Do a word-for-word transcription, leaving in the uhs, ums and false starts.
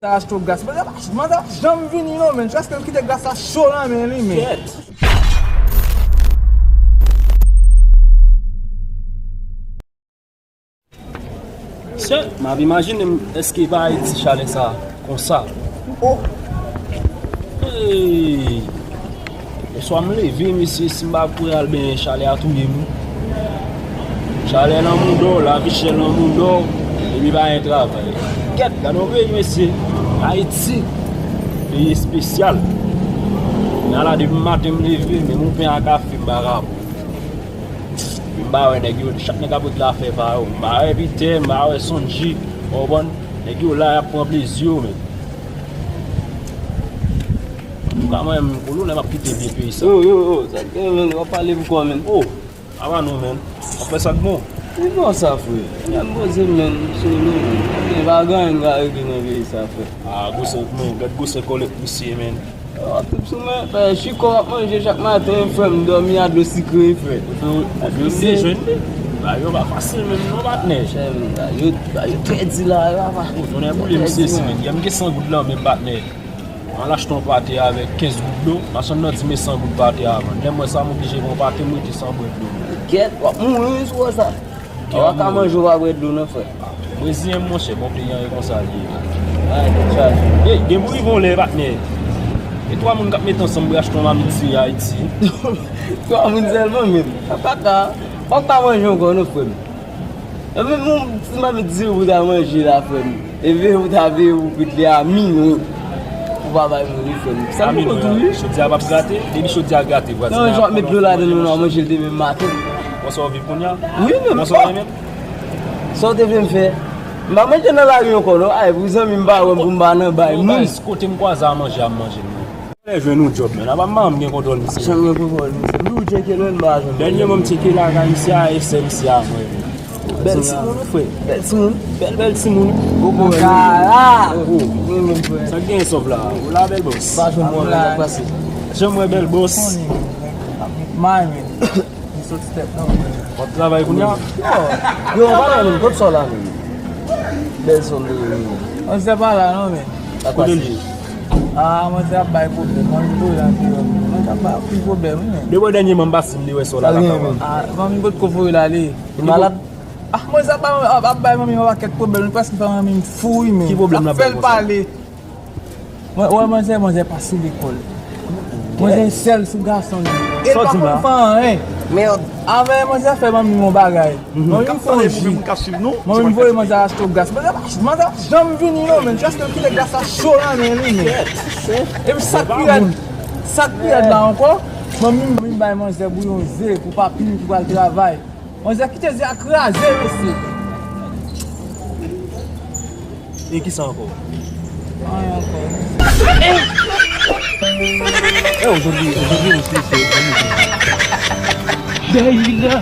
Sa achte w glas. Manzè pa, manzè pa janm vini non, menn. Jiskaske l kite glas la cho nan men li, menn. Kèt. Sè, m ap imajine m, èske pa Ayiti chalè sa konsa? Oh! Hey! Oswa m leve, mesye, si m pa kouri al benyen, chalè a touye m wi. Chalè nan mouda w, lavi chè nan mouda w, epi pa gen travay. Kèt, gade yon peyi, mesye. Ayiti, peyi espesyal. Men ala depi maten m leve, menm yon pen a kafe m pa ka pran. M pa wè nèg yo, chak nèg ap ret la fè pa yo. M pa wè Pitè, m pa wè Sondji, w konprann? Nèg yo la, y ap pran plezi yo, men. Antouka, mwen menm, pou nou, lè m ap kite byen peyi sa. Yo, yo, yo, sa k gen, menn? W ap pale pou kò, menn. Oh, apa nou, menn? W ap fè sa k bon? Ou bon sa, frè? Lè m poze, menn, solo, menn. Pa gen anyen k ka regle nan peyi sa, frè. Ah, gwosè, men, gad gwosè kòlèt misye, menn. W ap trip sou mwen, frè, chiko w ap manje chak maten, frè, m dòmi a dlo sikre, frè. Ou fè, ou fè, ou bezwen li. Bagay yo pa fasil menm non, patnè. Frè m, bagay yo, bagay yo trè di la, yo pa fasil. Ou tounen boule misye si, menn. Yè m gen san goud lan menm, patnè. M al achte yon pate avèk kenz goud dlo. Machann nan di m san goud pate a vann. Lè m wè sa, m oblije pran pate, m rete san bwè dlo. Kèt, w ap mouri wi si w wè sa. Ou pa ka manje, ou pa bwè dlo non, frè. Reziyen m, monchè, bon peyi an e konsa l ye. Bagay tèt chaje. Ey, gen pou rive yon lè, patnè. E twa moun k ap met ansanm pou achte yon mamit diri Ayiti. Twa moun sèlman menm. Sa pa ka. Ou pa ka manje ankò non, frè m. Epi yon ti mamit diri pou ta manje la, frè m. Epi ou ta veye pou kwit li a minwi. Ou pa bay moun li, frè m. Sa m poko tou wi. Chodi a p ap grate, depi chodi a grate, vwazin nan ap pran nan fou. Non, jan w ap met dlo ladan l, nou al manje l demen maten. Konsa w viv kounye a? Wi, menm. Konsa w renmen? Sa w te vle m fè? M pa manje nan lari ankò non. Ay, pou zanmi m pa wè m, pou m pa nan bay moun. Guys, kote m kwaze a manje a, m manje l, non. Lè jwenn yon djòb, menn. Apa m pa janm gen kontwòl misye. Janm gen kontwòl misye. M di w tcheke l, menn, m pa janm. Dènyèman m tcheke lakay misye a, e sè misye a mwen, menn. Bèl timoun wi, frè. Bèl timoun. Bèl, bèl timoun. Gwo kòb. Kara. Oh. Wi, menm, frè. Sa k gen sòf la? Ou la, bèl bòs? Pa janm wè, men, sa k pase? Janm wè, bèl bòs? Konnen, menn. Ap vit may, menn. M soti tèt nan mwen. W ap travay kounye a? Yo, yo, pa la menm, kot sa w la menm? Bèl zòn li ye menm. Manzè pa la non, men. Kote l ye? Ah, manzè ap bay pwoblèm. Manmi voye l andeyò. Manzè ap bay anpil pwoblèm, wi, men. Depi dènyèman m pa sible wè sa w la lakay ou. Ah, manmi potko voye l ale. Li malad? Ah, manzè ap bay, ap, ap bay manmi yon pakèt pwoblèm. Li prèske fè manmi m fou, wi, men. Ki pwoblèm l ap bay konsa? L ap fè l pale. Mwen, wè manzè, manzè pa sou lekòl. Manzè sèl sou gason li. E l pa konn fè anyen. Mèd. Avè manzè fè manmi m yon bagay. Manmi m fè yon ji. Manmi m voye manzè achte yon glas. Manzè pa, manzè pa janm vini non, menn. Jiskaske l kite glas la cho nan men li, menn. Epi sa k pi rèd, sa k pi rèd la ankò, manmi m, manmi m bay manzè bouyon ze pou papi m ki pral travay. Manzè kite ze a kraze, mesye. E kisa ankò? Anyen ankò. Eh, ozodwi, ozodwi, mesye, se Dayila.